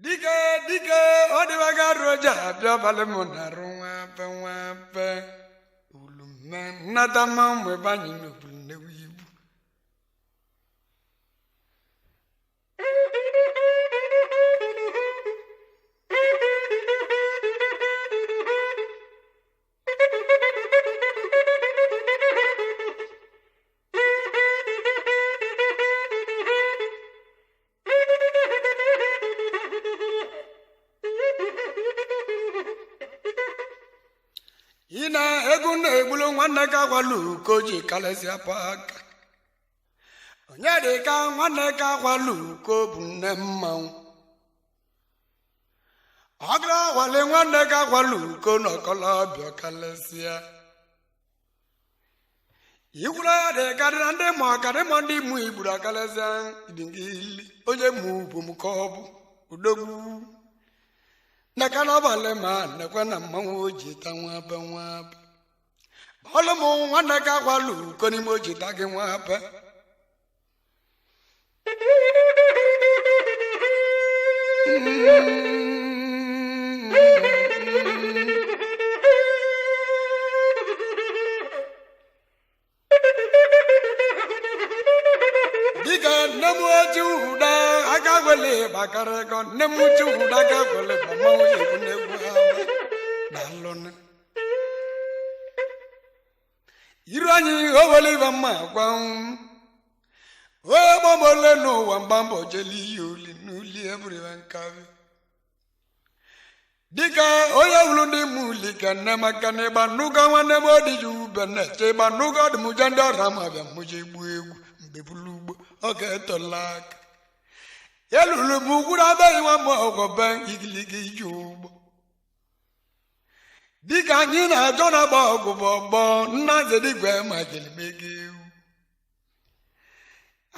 Dike dike ọ dịbaga roja abịa abalị m na-arụ nwape nwape ulume nnata mma mgbe ebe anyị n'obulu nnewu ibu. Ị na-egwu na-egbulu nwanne gị agwala uko ji kalịsịa aka. Onye dị ka nwanne gị agwala uko bụ nne mmanwụ. Ọ gara agwale nwanne gị agwala uko na ọkọlọbịa kalịsịa. Ikwuru ya dị karịa ndị ma ọkarị ma ndị mụ igburu akalịsịa ili onye mụ bụ m ka ọ bụ udogbu. Naka n'abalị ma nekwe na mmanwụ oji ta nwabe nwabe. Ọlụ m nwanne gị agwala uko n'ime oji ta gị nwabe. Dịka nne m oji ụda aka gwele gbakarịkọ nne m oji ụda aka gwele gba mmanwụ ji egwu n'egwu ahụ daalụnụ. Iru anyị o wele ibe mma gwa onye gbamole n'ụwa mgbambọ jeli iyi oli n'uli eburu ibe nkabi. Dịka onye wuru ndị mụ uli ka nne maka na ịgba nnukwu nwanne m odiji ube na-eche ịgba nnukwu ọdụmụje ndị ọra ma bịa mụje egbu egwu mgbe bulu ugbo ọ ga-etola aka. Elulu m ugwuru abịaghị nwa m ọgwọ be igiligi ije ugbo. Dịka anyị na-ajọ na-agba ọgụ bụ ọgbọ nna zedigwe ma jelimego ewu.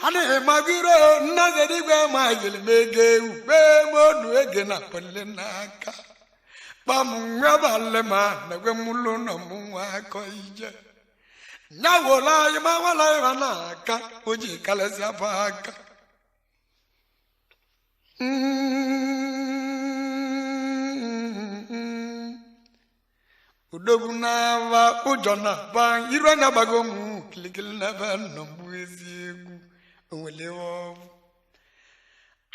Adịghị magiro nna zedigwe ma jelimego ewu kpee m onu ege na pele n'aka. Kpam nwabalị ma negwe m ụlọ nọ m nwa akọ ije. Nyawola anyị ma nwala ịba n'aka o ji kalịsịa bụ aka. Udogwu na-aba ụjọ na-aba iru anya gbago m kilikili n'ebe nọ mgbu ezi egwu onwere ọbụ.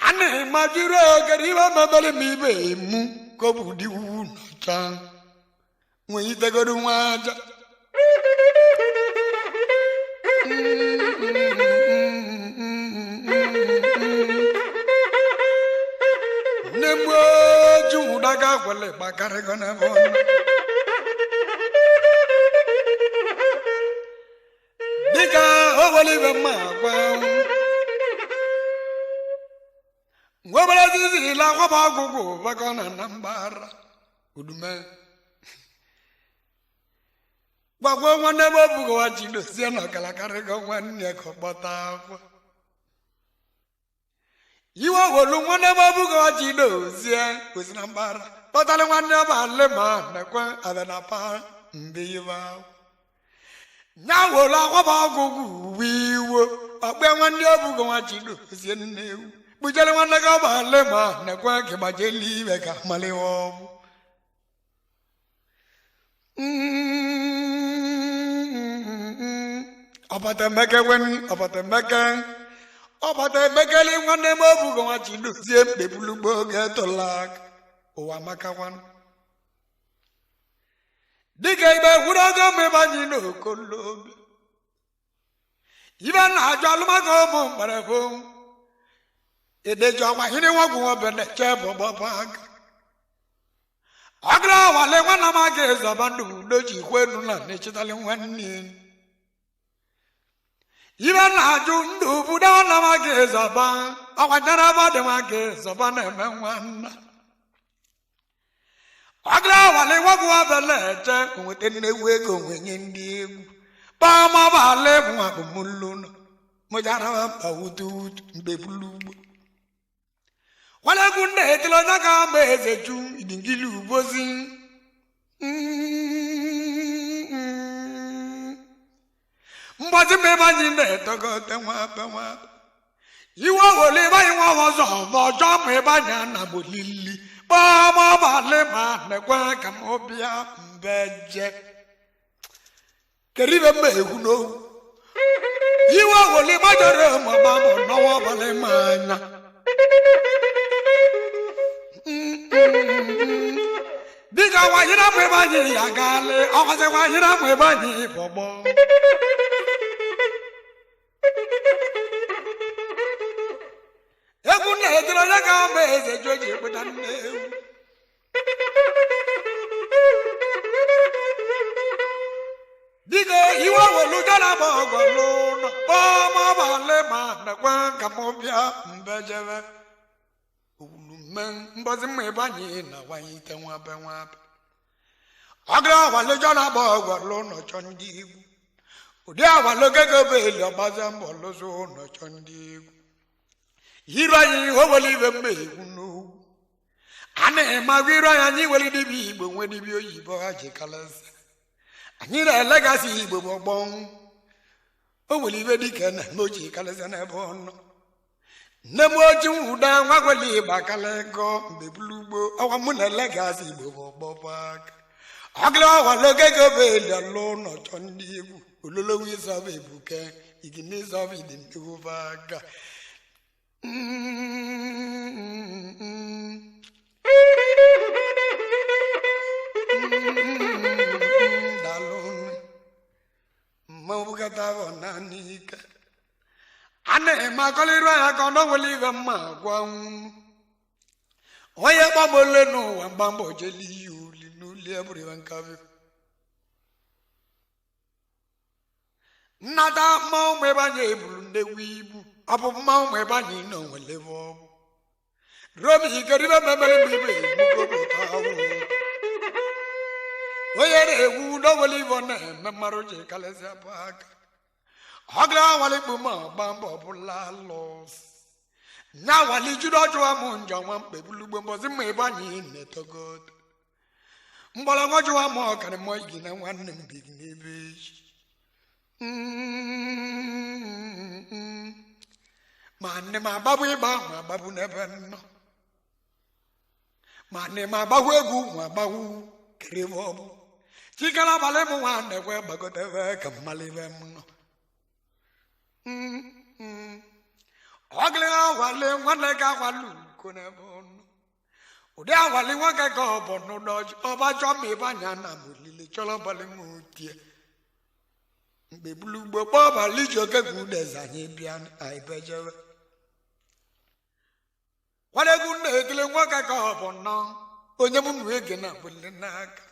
Anaghị m ajụrụ ogere ibe mebere m ibe emu ka ọ bụ ụdị wu nọcha nwee itegoro nwa aja. Nne m oji ụda ga gwele gbakarịgo n'ebe ọ nọ. Dịka o were ibe mma agwa nwebere zizirila akwaba ọgwụgwụ bakọ na na mgbara udume gwagwo nwanne m obugowa ji dozie na ọkalakarịgo nwanne ka ọ kpọta akwa iwe wolu nwanne m obugowa ji dozie osi na mgbara kpọtara nwanne m alị ma nekwe abịa na pa mbe iwe ahụ nya wolu akwaba ọgwụgwụ uwe iwo ọkpịa nwanne obugo nwa ji dozie nne ewu kpujere nwanne gị ọba alị ma nekwe ka ịgbajeli ibe ka maliwe ọbụ. Ọbata emeke wen ọbata emeke ọbata emekeli nwanne m obugo nwa ji dozie mkpebulugbo oge tụla aka ụwa makakwanụ. Dịka ibe gwuru ogo mmebe anyị n'okolobi ibe na-ajụ alụmaka ụmụ mkparafo edeji ọkwa hiri nwagwụ nwobe na-eche bụ gbọba aka. Ọ gara awale nwanne m aga ezaba ndụ udo ji kwenu na na-echetali nwanne. Ibe na-ajụ ndụ obodo nwanne m aga ezaba ọkwa njaraba dị m aga ezaba na-eme nwanna. Ọ gara awale nwagwụ nwobe na-eche onweta nnegwu ego nwenye ndị egwu kpamabalị bụ nwa bụ mụlụ nọ mụjara mkpa wutu wutu mgbe bulu ugbo. Nwanegwu nna etili onye ka ama eze ju idingili ubozi. Mgbazi mmebe anyị na-etogote nwape nwape. Iwe wole ịbanye nwa ọzọ ọjọọ ma ịbanye na bolili kpọmọbalị ma nekwe ka m bịa mbeje kedu ibe mma egwu n'owu iwe wole gbajọrọ ma gba mbọ n'ọnwa ọbalị ma anya dịka wanyere mụ ebe anyị ya gaala ọkwasị wanyere mụ ebe anyị bọgbọ egwu na-ejere onye ga ama eze ju eji ekpeta nne ewu dịka iwe welu jana ma ọgọ n'ụlọ kpọmọbalị ma nakwa ka m bịa mbejebe owulume mbọzi mma ebe anyị na-awanye ite nwabe nwabe ọgụrụ awale jana ma ọgọ n'ụlọ chọ ndị egwu ụdị awale ogege bụ eli ọgbaze mbọ lụzụ ụlọ chọ ndị egwu iru anyị o nwere ibe mma egwu n'ugwu a na-emagwa iru anyị anyị nwere dibịa igbo nwe dibịa oyibo ha ji kalịsị anyị na-elegasị igbo bụ ọgbọ o nwere ibe dike na eme oji kalịsị n'ebe ọ nọ nne m oji nwụda nwa gwele igba kalịgọ mgbe bulu ugbo ọkwa mụ na-elegasị igbo bụ ọgbọ bụ aka ọgịrị ọwala ogege bụ eli ọlụ ụlọ chọ ndị egwu ololowu ịzọba ebuke iginizọba idimegwu bụ aka. Daalụ mmanwụ gata bụ naanị ike a na-eme akọlịrụ anya ka ọ nọwele ibe mma gwa onye gbamole n'ụwa mgbambọ jeli iyi uli n'uli eburu ibe nkabi nnata mmanwụ ebe anyị eburu nnegwu ibu ọ bụ mmanwụ ebe anyị nọ nwere ebe ọ bụ romi ikeribe memere m ibe egbugopụta ọnwụ onye na-egwu n'owele ibo na-eme mmarụ ji kalịsịa bụ aka ọgara awalikpu ma ọgba mbọ bụla lọs nya awali juru ọjụwa m njọ nwa mkpebulugbo mbọzi mma ebe anyị na-etogoto mgbọrọgwụ jụwa m ọkarị mọ igi na nwanne m bigi n'ebe echi ma nne m agbabụ ịgba ma agbabụ n'ebe nnọ ma nne m agbagwu egwu ma agbagwu kere ebe ọ bụ chikere abalị m nwa na-ekwe gbagotebe ka mmalị ebe m nọ ọgịrị awali nwanne gị awali uko n'ebe ọ nọ ụdị awali nwoke ka ọ bụ n'ụlọ ọba chọọ ma ebe anya na m olile chọrọ abalị m tie mgbe bulugbo kpọọ abalị ji oke ka udeze anyị bịa anyị bejebe kwadegwu na-ekele nwoke ka ọ bụ nnọọ onye mụ nụ ege na abụli n'aka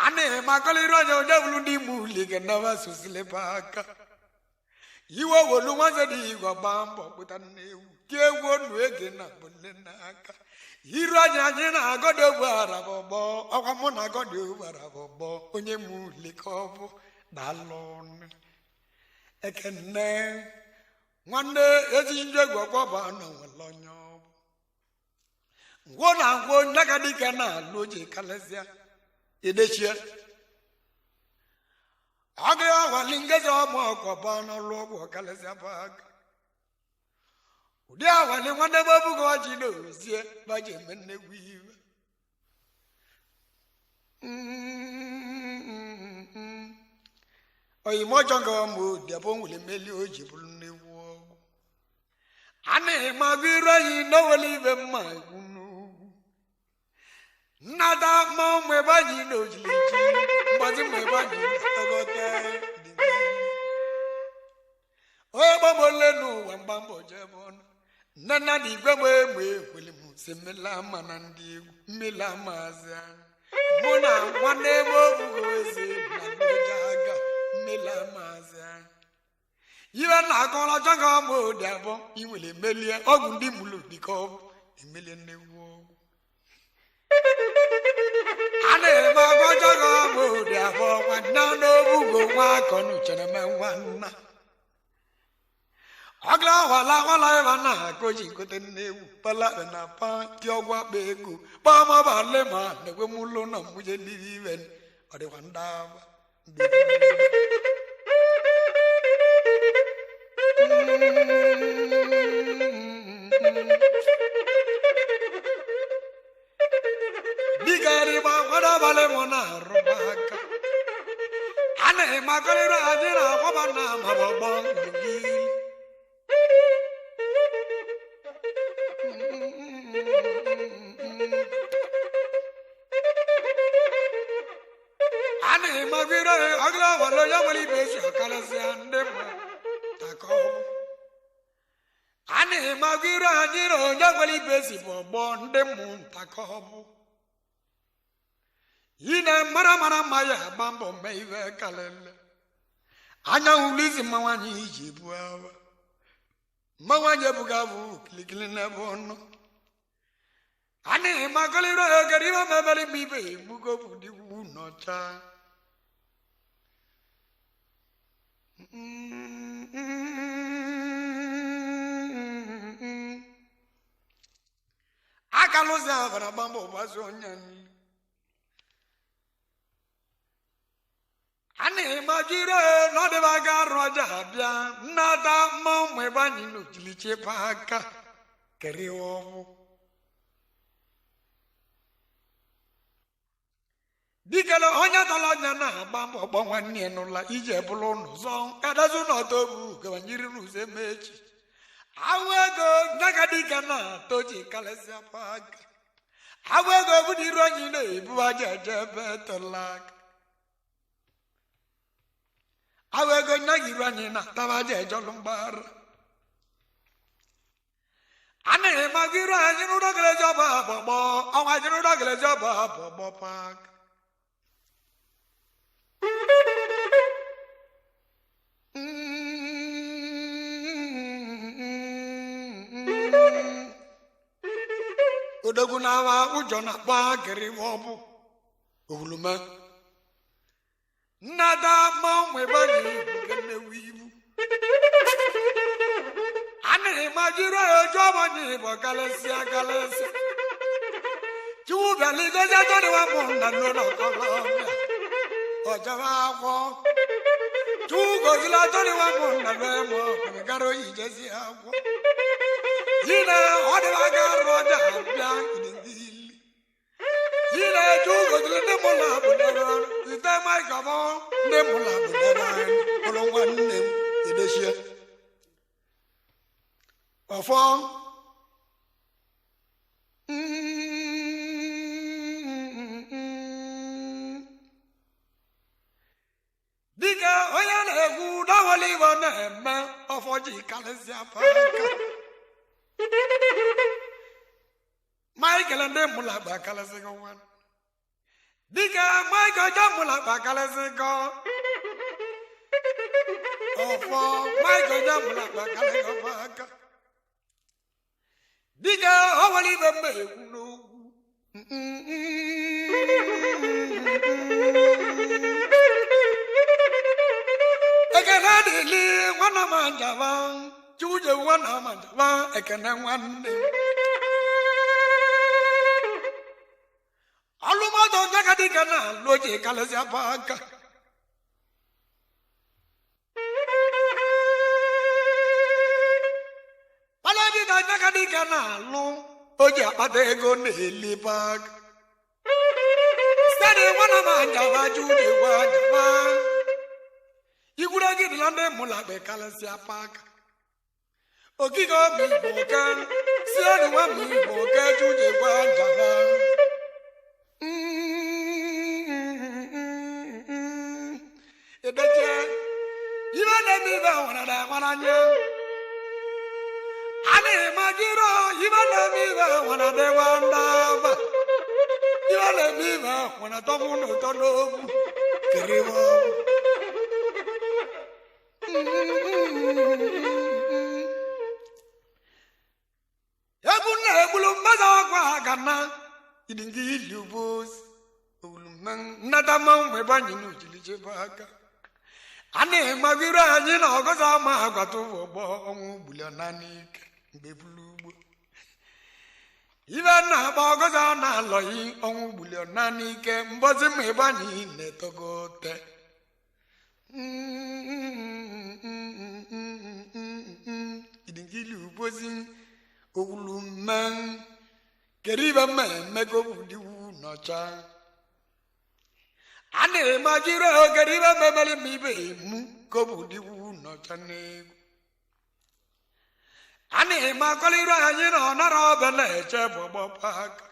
a na-eme akọlịrị onye onye bụrụ ndị ime uli ga naba sosilebe aka iwe wolu nwaze dị igwe gbaa mbọ kpụta nne ewu tie egwu onu ege na abụli n'aka iru anyị anyị na-agọdọ ogbu arabọgbọ ọkwa mụ na agọdọ ogbu arabọgbọ onye mụ uli ka ọ bụ daalụ ekene nwanne ezi ndị egwu ọkwọba nọ nwere onye ọ bụ ngwo na ngwo nyaka dike na-alụ oji kalịsịa edechie ọgụ awali ngezi ọmụ ọkọba n'ọlụ ọgwụ kalịsịa bụ aka ụdị awali nwanne m obugo ọjị na ozie baji eme nnegwu iwe oyimọjọ nga ọmụ odiabụ nwere mmeli o ji bụrụ nnegwu ọgwụ a na-eme agụ iru anyị n'owele ibe mma egwu n'ugwu nnada mmanwụ ebe anyị na ojiliji mgbazi mma ebe anyị na-atọgote dị onye gbamole n'ụwa mgbambọ jebe ọnụ nne nna na igwe m egbe ekweli m si mmela ama na ndị egwu mmela amazi anya mụ na nwanne m obugo eze na ndị aga mmela amazi anya ibe na-akọrọ jọga ma odi abụọ inwere melie ọgwụ ndị mụrụ dịka ọ bụ emelie nnegwu ọgwụ a na-eme agwa jọga ma odi abụọ nwanne n'obugo nwa akọ n'uchere me nwanna ọgla wala wala ebe na akọ ji gote nnewu pala na pa ti ọgwụ akpa ego kpamabale ma na-ekwe m ụlọ na mgbuje ndị ibe ọ dịkwa ndị aba mgbe. abalị mụ na-arụba aka anaghị m akọrịrị anyị na-akwaba na amagbọgbọ ngili anaghị m agụrụ ọgụrụ abalị onye nwere ibe esi ọkarịsịa ndị mma taka ọgbụ anaghị m agụrụ anyị na onye nwere ibe esi bụ ọgbọ ndị mmụ ntaka ọbụ ị na-mara mara mma ya agba mbọ mee ibe kalele anyanwụ isi mmanwụ anyị iji bu awa mmanwụ anyị ebuga bụ kilikili n'ebe ọnụ anaghị m agụlịrị ogere ibe mebere mgbe ibe egbugo bụ dịgwu nọcha akalụzi abara gba mbọ gbazi onye nri anaghị m ajụ ire n'ọdịba aga arụ ọja abịa nnata mmanwụ ebe anyị n'okilichepa aka kerewa ọgwụ dikele onye tara ọnya na-agba mbọ kpọ nwanne ya n'ụla ije bụrụ ụnụ zọ kadazi ụlọ tobu gabanyiri n'ụzọ eme echi awụ ego nyaga dike na-atọ ji karịsịa pa aka awụ ego bụ na iru anyị na-ebu aja eje ebe tọla aka awụ ego nyaga iru anyị na-ataba aja ejọlụ mgbara anaghị m agụ iru anyị n'ụlọ geleji ọba abọgbọ ọnwa anyị n'ụlọ geleji ọba abọgbọ pak odogwu na-awa ụjọ na-akpọ agịrị ọbụ owulume nnada mmanwụ ebe anyị ibu nnewu ibu anaghị m ajụrụ ya oju ọbanye igbo kalịsịa kalịsịa chiwu bịala igozi ajọdịwa mụ nna n'ụlọ kọlọbịa ọjọba akwọ chiwu gozila ajọdịwa mụ nna n'ụlọ gara oyi jezi akwọ yine ọdịba ga arụ ọja bịa idengili yine chiwu gozila ndị mụlụ abụdebe site maịkọbọ ndị mụlụ abụdebe anyị ụlọ nwanne m edechie ọfọ dịka onye na-egwu dawala iwe na-eme ọfọ ji karịsịa aka Michael ndị mụlakpa karịsịgo nwa dịka Michael je mụlakpa karịsịgo ọfọ Michael je mụlakpa karịsịgo aka dịka ọ nwere ibe mma egwu n'okwu ekene dịli nwanne m anjaba chiwuje nwanne m anjaba ekene nwanne m alụmọdụ njaka dịka na alụ oji kalịsịa bụ aka palabita njaka dịka na-alụ o ji akpata ego na-eli bak site nwanne m anjaba jude gwa anjaba ikwuru gị dịla ndị mụlakpe kalịsịa pak okike ọmụ igbo ka si enu nwa m igbo ka jude gwa anjaba edeche ibe na-eme ibe nwere na nwara anya anaghị m ajụrụ ibe na-eme ibe nwere dịwa ndaba ibe na-eme ibe nwere tọmụ n'ụtọ n'ogbu kiriwa egwu na-egbulu mmadụ ọgwụ aga na idingi ili ubozi owulume nnata mmanwụ ebe anyị n'ojilichebe aka a na-emagịrị anyị na ọgọzọ ama agwata ụgbọ ọnwụ gbuliona n'ike mgbe bulu ugbo ibe na-agba ọgọzọ na-alọghị ọnwụ gbuliona n'ike mbọzi ma ebe anyị na-etogote idingili ubozi owulume kedu ibe mma emego bụ diwu nọcha. A na-emajiri ogere ibe memere m ibe mụ ka ọ bụ dịwu nọcha n'egwu. A na-eme akọliru anyị na ọnara ọbịa na-eche bụ ọgbọpa aka.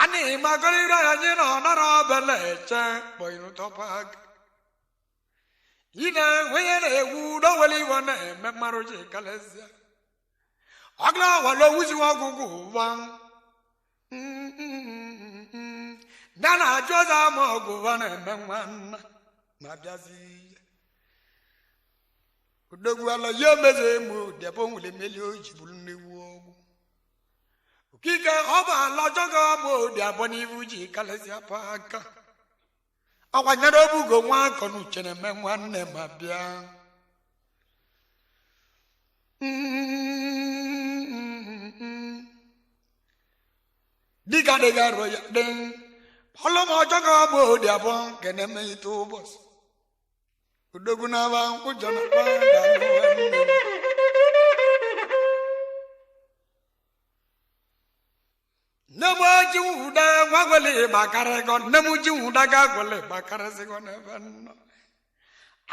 A na-eme akọliru anyị na ọnara ọbịa na-eche bụ ịrụtọpa aka. Ị na-enwe ihe na-egwu dọwere iwe na-eme mmarụ ji kalịsịa. Ọgla wala owuziwa ọgwụgwụ ụwa. Ya na-ajụ ọzọ ama ọgwụ ụwa na-eme nwanna ma bịazi odogwu ala ya emeze emu debe onwere mmeli o ji bụrụ nnegwu ọgwụ. Okike ọ bụ ala ọjọọ bụ odi abụọ n'ihu ji kalịsịa pa aka. Ọkwa nyere obugo nwa akọ na uche na-eme nwanne ma bịa. Dịka dịga arụ ya dị ọlụm ọjọọ bụ odi abụọ nke na-eme ite ụbọchị. Odogwu na-aba ụjọ na-akpa dalụ nwanne m. Nne m ji nwụda nwa gwele gbakarịgọ nne m ji nwụda ga gwele gbakarịsịgọ n'ebe nnọ.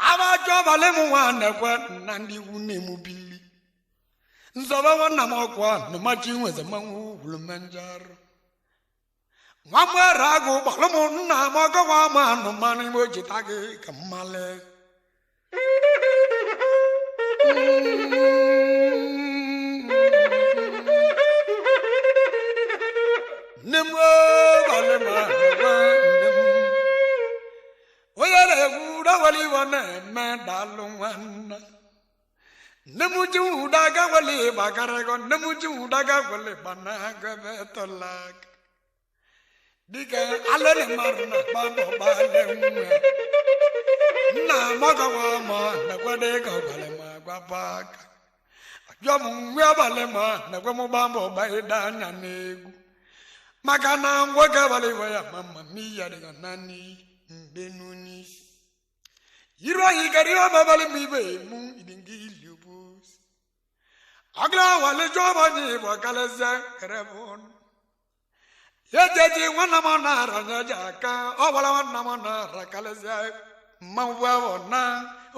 Abajụ abalị m nwa na-ekwe na ndị ikwu nne m bili. Nzọba nwanna m ọkwa nụmachi nweze mmanwụ wuru mmenjarụ. Nwa m ere agụ gbalụ m nna m ọgọwa ma anụmanụ ime o ji ta gị ka mmalị. Nne m abalị m ahụ nne m. Onye na-egwu dawali iwe na-eme dalụ nwanna. Nne m ji ụda gawali gbakarịgọ nne m ji ụda gawali gbanaga ebe tọla aka. Dịka alele mmadụ na-akpa n'ọgbalị nwe. Nna m ọgọwa ma nakwado ịga ọgbalị ma gwaba aka. Ajụọ m nwe abalị ma nakwe m gba mbọ gbagide anya n'egwu. Maka na nwoke abalị iwe ya ma mma m iya dịga na n'iyi mgbe n'isi. Iru anyị gara ihe ọbabalị m ibe mụ ibi nke ili obosi. Ọgla wale jụọ m onye Igbo kalịsịa kere bụ ọnụ. Ejeji nwanna m na-ara nye ji aka ọ gwara nwanna m na-ara kalịsịa mmanwụ ahụ na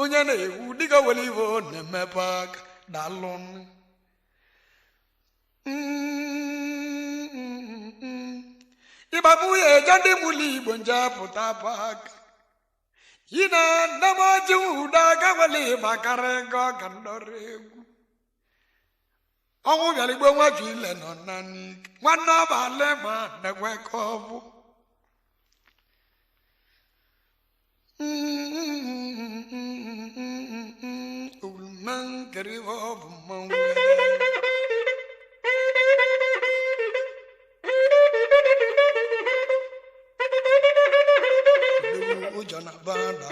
onye na-ewu dịka were iwe ọ na-emepe aka dalụ. Ịgba mụ ya eje ndị mụlụ Igbo nje pụta bụ aka. Ị na nne m oji ụda gawele ịgbakarị gị ọka ndọrọ egwu. Ọnwụ bịara igbo nwa ju ile nọ na n'ike. Nwanne abalị ma na-ekwe ka ọ bụ. Owuruma nkiri ọ bụ mmanwụ. Odogwu ụjọ na-aba na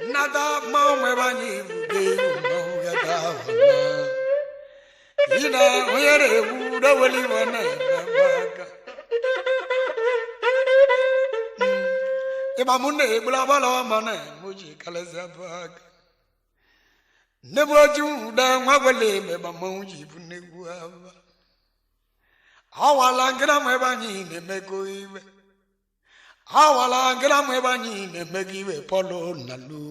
nnata mmanwụ ebe anyị bube mmanwụ gata ahụ na. Ị na onye na-egwu dowere iwe na-eme aka. Ịgba mụ na-egbula agbala ọma na mụ ji kalịsịa bụ aka. Nne m oji ụda nwa gwele ebe ma mmanwụ ji bụ nnegwu aba. Awala nkịta m ebe anyị na-emekọ iwe. Awala nkịta m ebe anyị na-emekọ iwe Pọlụ na Lu.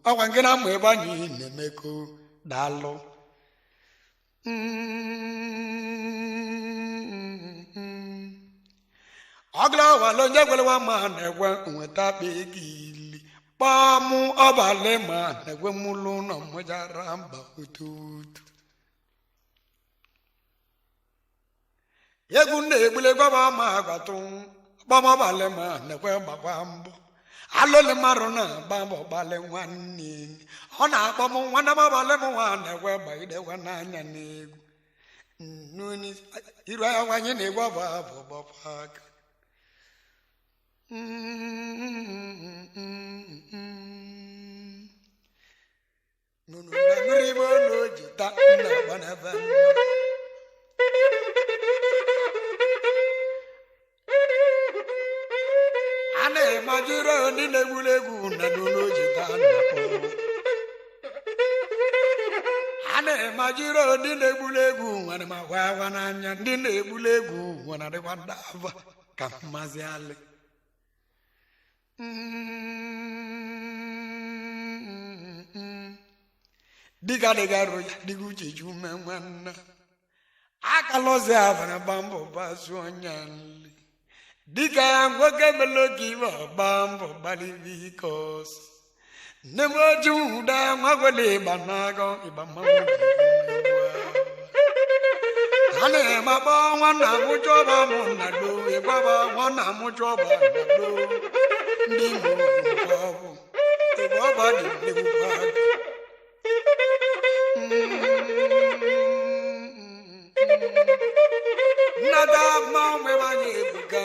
Ọkwa nkịta m ebe anyị na-emekọ daalụ. Ọgla wala onye gwere nwa ma na-egwe nweta akpa ego ili. Kpọọ mụ ọbalị ma na-egwe mụlụ nọ mụjara mba otutu. Egwu na-egbule gwaba ma agwatụ gbamabalị ma na-ekwe gbakwa mbọ. Alụlị mmadụ na-agba mbọ gbalị nwanne. Ọ na-akpọ m nwanne m abalị m nwa na-ekwe gbagidekwa n'anya n'egwu. Nnuni iru anya anyị na-egwu ọbụ abụ gbakwa aka. Nunu na mmiri bụ n'oji ta nna agba n'ebe nọ. A na-emajiri ndị na-egwuri egwu na n'oji ta nna kpọ. A na-eme jiri ndị na-egbuli egwu nwere ma gwa agwa n'anya ndị na-egbuli egwu nwere adịkwa ndava ka mmazi alị. Dịka dịga rụ ya dịka uche ji ume nwanna akalọzi abara gba mbọ bazu ọnya nli dịka nwoke melogi iwe ọgba mbọ gbalịbi ike ọsọ nne m oji ụda nwagwele ịgba n'agọ ịgba mmanwụ. A na-eme akpọ nwanna amụcha ọba mụ nna do ịgbaba nwanna amụcha ọba nna do ndị Igbo nke ọbụ ịgba ọba dị nnekwu aka. Nnada mmanwụ ebe anyị ebuga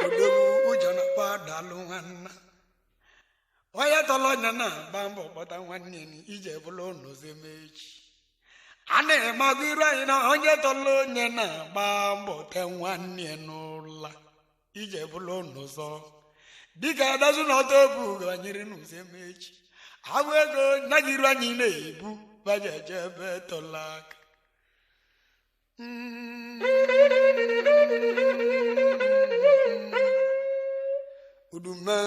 odogwu ụjọ na-akpọ adalụ nwanna onye tọrọ ọnya na-agba mbọ kpọta nwanne ya ije bụrụ ụnọzi mechi. A na-eme agụ iru anyị na onye tọrọ onye na-agba mbọ te nwanne ya n'ụla ije bụrụ ụnọzọ dịka adazu na ọtọ obu ganyere n'ụzọ mechi. Abụ ego nyaghị iru anyị na-ebu bajeje ebe tọrọ aka. Udume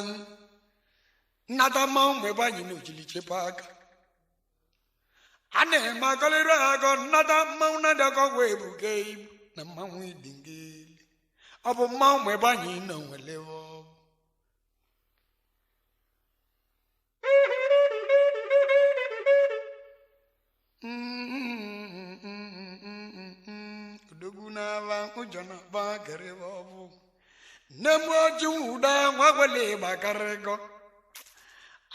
nnata mmanwụ ebe anyị na-ojili chepa aka. A na-eme akọlịrị akọ nnata mmanwụ na-adịakọ gwa ebuga ibu na mmanwụ idingeli ọ bụ mmanwụ ebe anyị nọ nwere ọ. Odogwu na-aba ụjọ na-aba garịba ọ bụ nne m oji ụda nwagwele ịgba karịgọ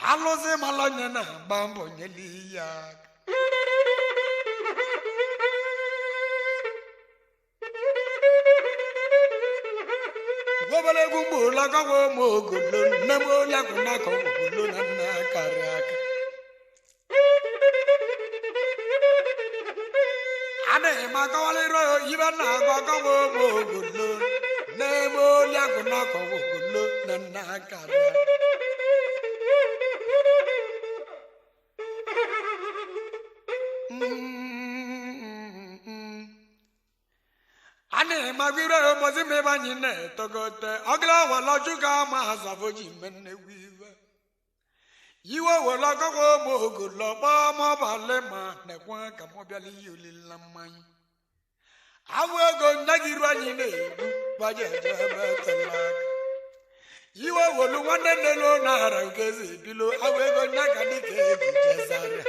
alụsị mala onye na-agba mbọ nyeli ya aka. Obere egwu mgbe ụlọ akọwa ụmụ ogolo nne m onye akwụna ka ogolo na nna karịa aka. A na-eme akọwalịrị ibe na-agụ akọwa ụmụ ogolo nne m onye akwụna ka ogolo na nna karịa aka. A na-emagwire ụbọchị ma ebe anyị na-etogote ọgịla wala chuka ma azafo ji mme nnegwu iwe iwe were ọgọgọ ụmụ ogolo kpọọ ma ọbalị ma nekwa ka mụ bịala iyi olila mmanya awụ ego nyagiru anyị na-ebu baje eje ebe tela aka iwe wolu nwanne nnelo na ara nke eze ebilo awụ ego nyaga dịka eji jezara.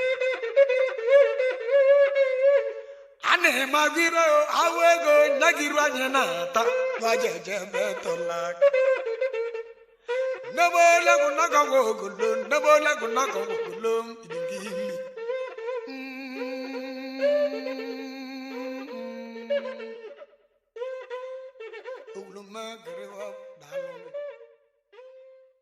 A na-eme agụire awụ ego nyagiru anyị na-ata bajeje ebe tọla aka. Nnebe ogolo nnebe ogolo idingili. Ogolo magere